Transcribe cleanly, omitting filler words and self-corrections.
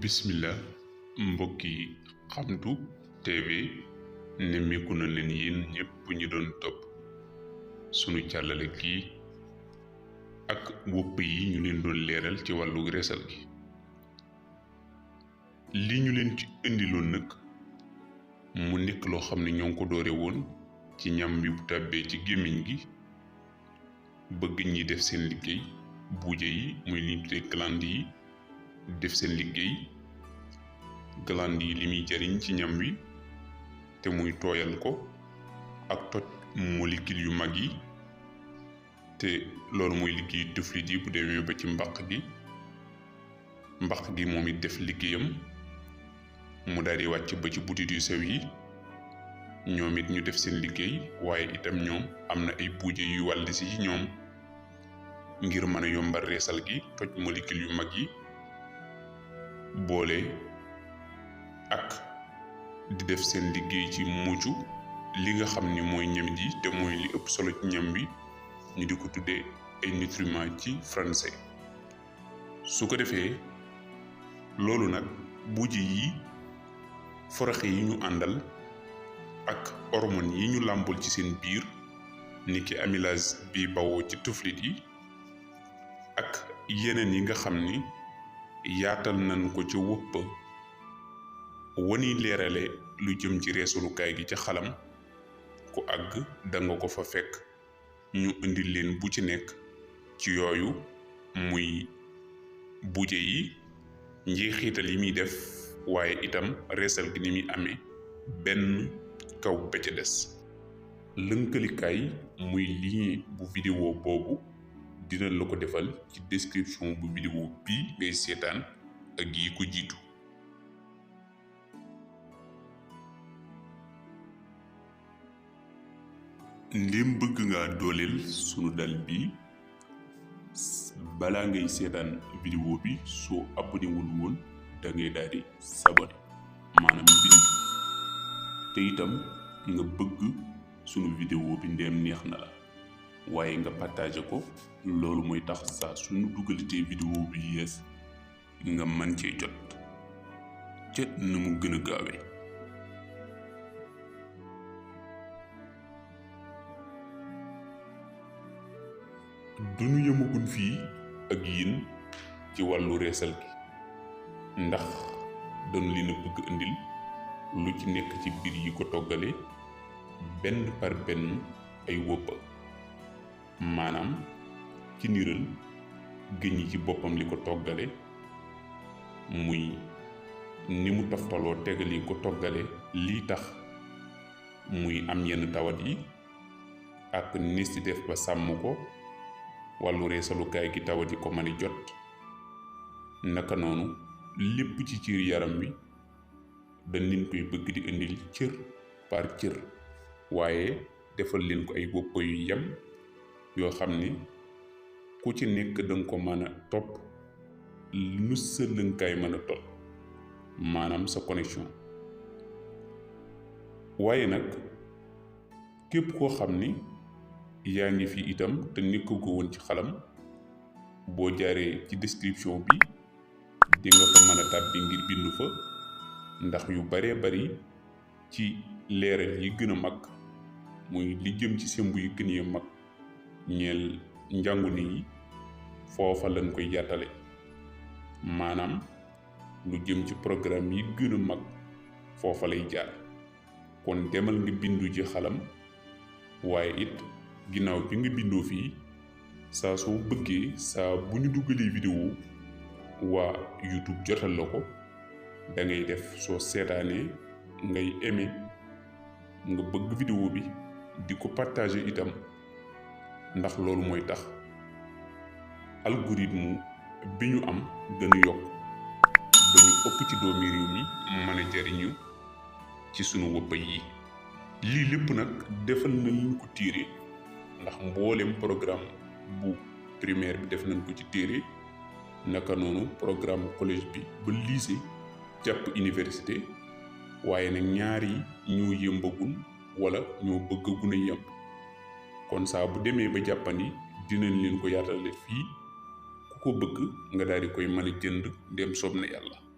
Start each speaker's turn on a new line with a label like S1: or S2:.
S1: bismillah mbokki xamtu TV nemmeeku na leen yéen ñépp ñu doon topp sunu càllale kii ak wopp yi ñu leen doon leeral ci wàllu reesal gi. li ñu leen ci indiloon nag mu nekk loo xam ne ñoo ngi ko doore woon ci ñam bi bu tàbbee ci gémmiñ gi bëgg ñi def seen liggéey buuje yi muy li ñu tuddee glande yi def seen liggéey. glande yi li muy jariñ ci ñam wi te muy tooyal ko ak toj molécule yu mag yi te loolu mooy liggéey tuflit yi bu demee ba ci mbaq gi moom it def liggéeyam mu daal di wàcc ba ci butit yu sew yi ñoom it ñu def seen liggéey waaye itam ñoom am na ay buuje yu wàll si ci ñoom ngir mën a yombal reesal gi toj molécule yu mag yi boole ak di def seen liggéey ci mucc li nga xam ni mooy ñam ji te mooy li ëpp solo ci ñam bi ñu di ko tuddee ay nutriments ci français. su ko defee loolu nag buuje yi foroxe yi ñu àndal ak hormones yi ñu làmbul ci seen biir niki amylase bi bawoo ci tuflit yi ak yeneen yi nga xam ni yaatal nañ ko ci wëpp wani leerale lu jëm ci reesalukaay gi ca xalam ku àgg danga ko fa fekk ñu indil leen bu ci nekk ci yooyu muy buuje yi njeexital yi muy def waaye itam reesal gi ni muy amee benn kaw ba ca des. lënkalikaay muy lien bu vidéo boobu dinañ la ko defal ci description bu vidéo bii ngay seetaan ak yi ko jiitu. ndéem bëgg nga dooleel sunu dal bi balaa ngay seetaan vidéo bi soo abonné wul woon da ngay daal di sabone maanaam bind te itam nga bëgg sunu vidéo bi ndéem neex na la waaye nga partagé ko loolu mooy tax saa sunu dugalatee vidéo bi yees nga mën cee jot na mu gën a gaawee. duñu yëmagun fii ak yéen ci wàllu reesal gi ndax dañu leen a bëgg indil lu ci nekk ci biir yi ko toggale benn par benn ay wëppa maanaam ci niral gëñ yi ci boppam li ko toggale muy ni mu toftaloo tegal yi ko toggale lii tax muy am yenn tawat yi ak nis di def ba sàmm ko wàllu reesalukaay gi tawat yi ko mën a jot naka noonu lépp ci ciir yaram wi dañ leen koy bëgg di indil cër par cër waaye defal leen ko ay bopp yu yem yoo xam ni ku ci nekk danga ko mën a topp nu sa lënkaay mën a toll maanaam sa connexion. waaye nag képp koo xam ni yaa ngi fi itam te nekkoo ko woon ci xalam boo jaaree ci description bi di nga fa mën a tàbbi ngir bindu fa ndax yu baree bari ci leeral yi gën a mag muy li jëm ci sembu yu gën a mag ñeel njàngu ni yi foofa lañ koy yaatale maanaam lu jëm ci programme yi gën a mag foofa lay jaar kon demal nga bindu ci xalam waaye it ginnaaw bi nga bindoo fii saa soo bëggee saa bu ñu dugalee vidéo waa YouTube jotal la ko da ngay def soo seetaanee ngay aimé nga bëgg vidéo bi di ko partager itam ndax loolu mooy tax algorithme bi ñu am gën a yokk ba ñu ëpp ci doomi réew mi mën a jariñu ci sunu wëppa yi. lii lépp nag defal na leen ko téere ndax mboolem programme bu primaire bi def nañ ko ci téere naka noonu programme collège bi ba lycée jàpp université waaye nag ñaar yi ñoo yëmbagul wala ñoo bëggagun a yemb kon saa bu demee ba jàppandi dinañ leen ko yaatale fii ku ko bëgg nga daal di koy mën a jënd dem soob na yàlla.